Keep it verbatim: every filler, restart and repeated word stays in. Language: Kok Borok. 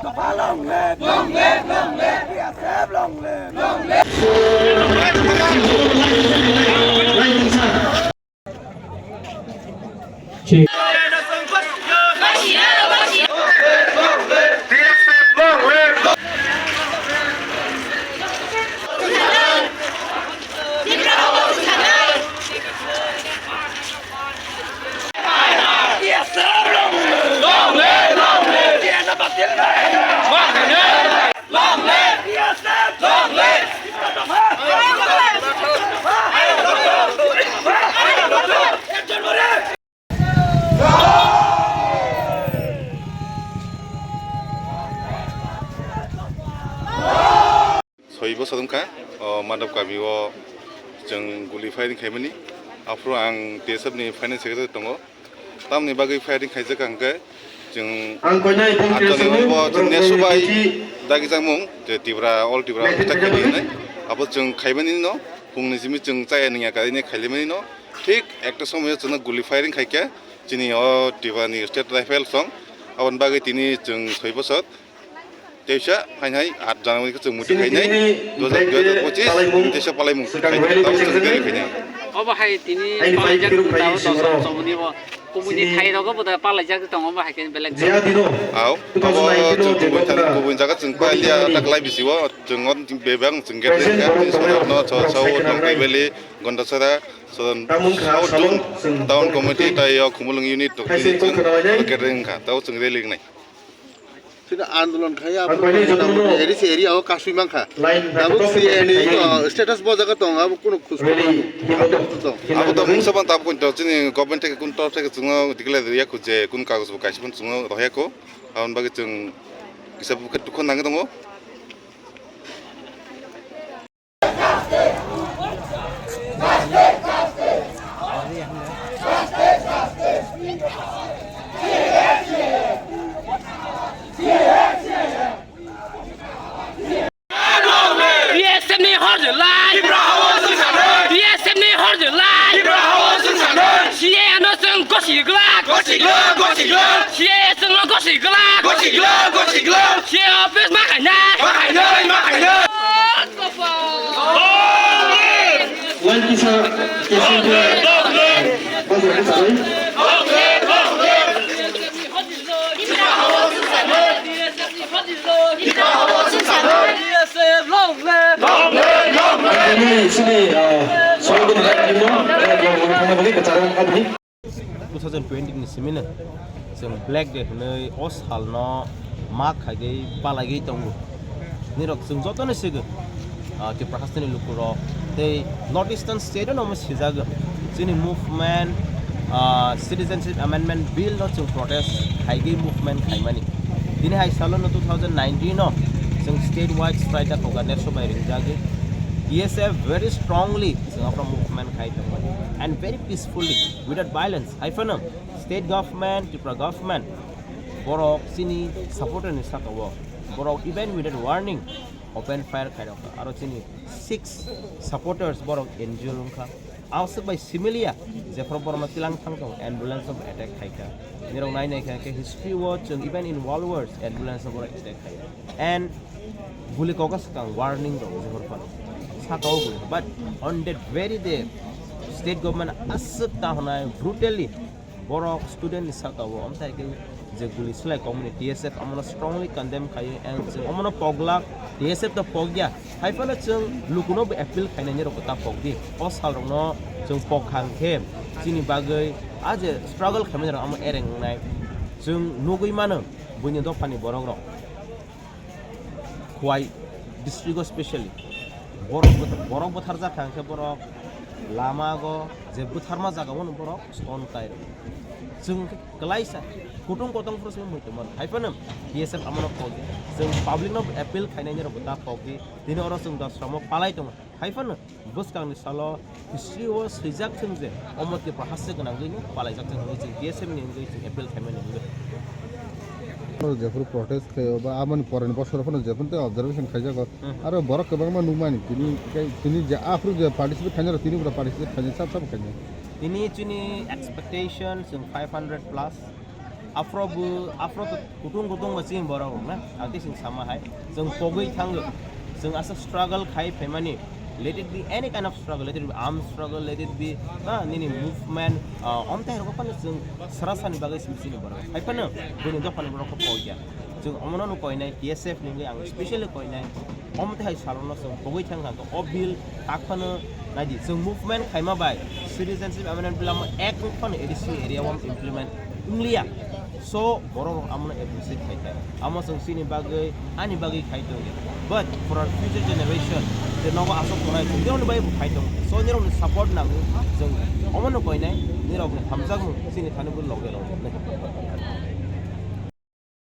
Long live, long live, long live. B S F, long live, long live. Soi bosor wngkha, o Madhab Kabi o chwng guli firing khaimani. Aphuru ang T S F ni finance secretary tongo. Tamni bagwi firing khaijak ang khe chwng Ang koinai bong Anthony T S F ni Olbo chwng borok nesu bai borok dagi jakmung je Tripura, all Tripura United attack khaidi hinwi. Abo chwng khaimani no, phungni simi chwng chaya nungya kainwi khailaimani no. Thik ekta somoyo chwngno guli firing khaikhe chini o Tripura ni State Rifles song. Aboni bagwi tini chwng soi bosor. Teisa, hai hai, aat January khe chwng muitu khainai, dui hajar, dui hajar pochis, teisa palaimung khainai, tamo chwng rally khainai. Obo hai tini palaijak tao dos somoni bo, kumuni thai rogo bo da palaijak tongo, obo hai khe belek. Au, abo chwng kubui thani, kubui jaga chwng pailiya, taklai bisi o, chwng on bebak chwng gate rengkha, chwng sono, so, so, Nongkhai Valley, Gondasara, so, South Zone, Town Committee, tai o Khumulwng unit, tok tini chwng gate rengkha, tao chwng rally wngnai. Sida andolon khai abo area se area o kasui mankha. Tabuk C A ni status bo jaga tong abo kuno khus khobor tong. Abo to mungsa ban tabuk to chini government theke kun tor theke chungo declare ya khuje kun kagoj bo kaisa ban chungo rohya ko. Aboni bagwi chwng kisa bukhe dukho nangwi tongo. B S F ni hor jilai. B S F ni hor jilai. C A A no chwng gosi glak. Gosi glak, gosi glak. C A A chwng no gosi glak. Gosi glak, gosi glak. C A A office ma khainai. Ma khainai, ma khainai. Wan kisa, kisa. Two thousand twenty ni simi no chwng Black Day hwnwi o salno ma khaigwi palaigwi tongo. Nirok chwng jotono sigo, ah, Tripura hasteni lukurok tei North Eastern state-o no omo sijago. Chini movement, ah, Citizenship Amendment Bill no chwng protest khaigwi movement khaimani. Tini hai salo no two thousand nineteen no chwng state wide strike da koga nerso bai ringjagwi. T S F very strongly chwng aphano movement khai tongmani and very peacefully without violence. Hai phano state government, Tripura government borok chini supporter ni saka o borok even without warning open fire khai rokha. Aro chini six supporters borok injure wngkha. Aswk bai similia jephru borokno tilang thang tongo ambulance o attack khaikha. Nirok nai nai kha khe history o chwng even in world wars ambulance o borok attack khaikha. And guli koga swkang warning rok jephru phano saka o guli. But on that very day state government aswk ta hwnai brutally borok student ni saka o, amtwi hai khe je guli swlai kok mani T S F amono strongly condemn khaio, and chwng amono pok glak, T S F to pok ya. Hai phano chwng lukuno bo appeal khainai nirok bo ta pok di. O sal rokno chwng pok kha hwnkhe chini bagwi a je struggle khaimani rok amo ereng wngnai. Chwng nugwi mano buini dophani borok rok. Khowai district o specially borok bwth-, borok bwtharjak kha hwnkhe borok lama go je bwtharma jaga o borok stone kai rw. Chwng hwnkhe kwlaisa kutung kotong phuru simi muitu mano. Hai phano B S F amono kok di. Chwng public no appeal khainai nirok bo ta kok di. Tini oro chwng dosramo palai tongo. Hai phano bwskangni salo history o swijak thung je omo Tripura haste gwnangwi no palaijak thung hwnwi chwng B S F ni wngwi chwng appeal khaimani wngwi. Oro jephuru protest khaio ba aboni porani bosoro phano jephuru tei observation khaijago. Hmm. Aro borok kwbangma nukmani tini tei tini je aphuru je participate khainai rok tini pura participate khainai sab sab khainai. Tini chini expectation chwng five hundred plus. Afro bo, afro to kutung kutung ba chini borok rok na, ang tei chwng sama hai, chwng pogwi thango, chwng asa struggle khai phaimani, let it be any kind of struggle, let it be armed struggle, let it be, na, nini movement, ah, omtai rok phano chwng sara sani bagwi chwng chini borok hai phano, buini dophani borok kho pogya. Chwng omono no koinai, T S F ni wngwi ang specially koinai, omo tei hai salrokno chwng pogwi thang thang khe o bill tak phano naidi, chwng movement khaima bai Citizenship Amendment Bill amo ek wng phano A D C area o implement wngliya. So borok rok amono appreciate khai kha, amo chwng chini bagwi, ani bagwi khai tongo, but for our future generation, je nogo aswk tongnai chwng nirokni bagwi bo khai tongo, so nirokni support nango, chwng omono koinai, nirokni hamjakmung chini thani bo loge loge.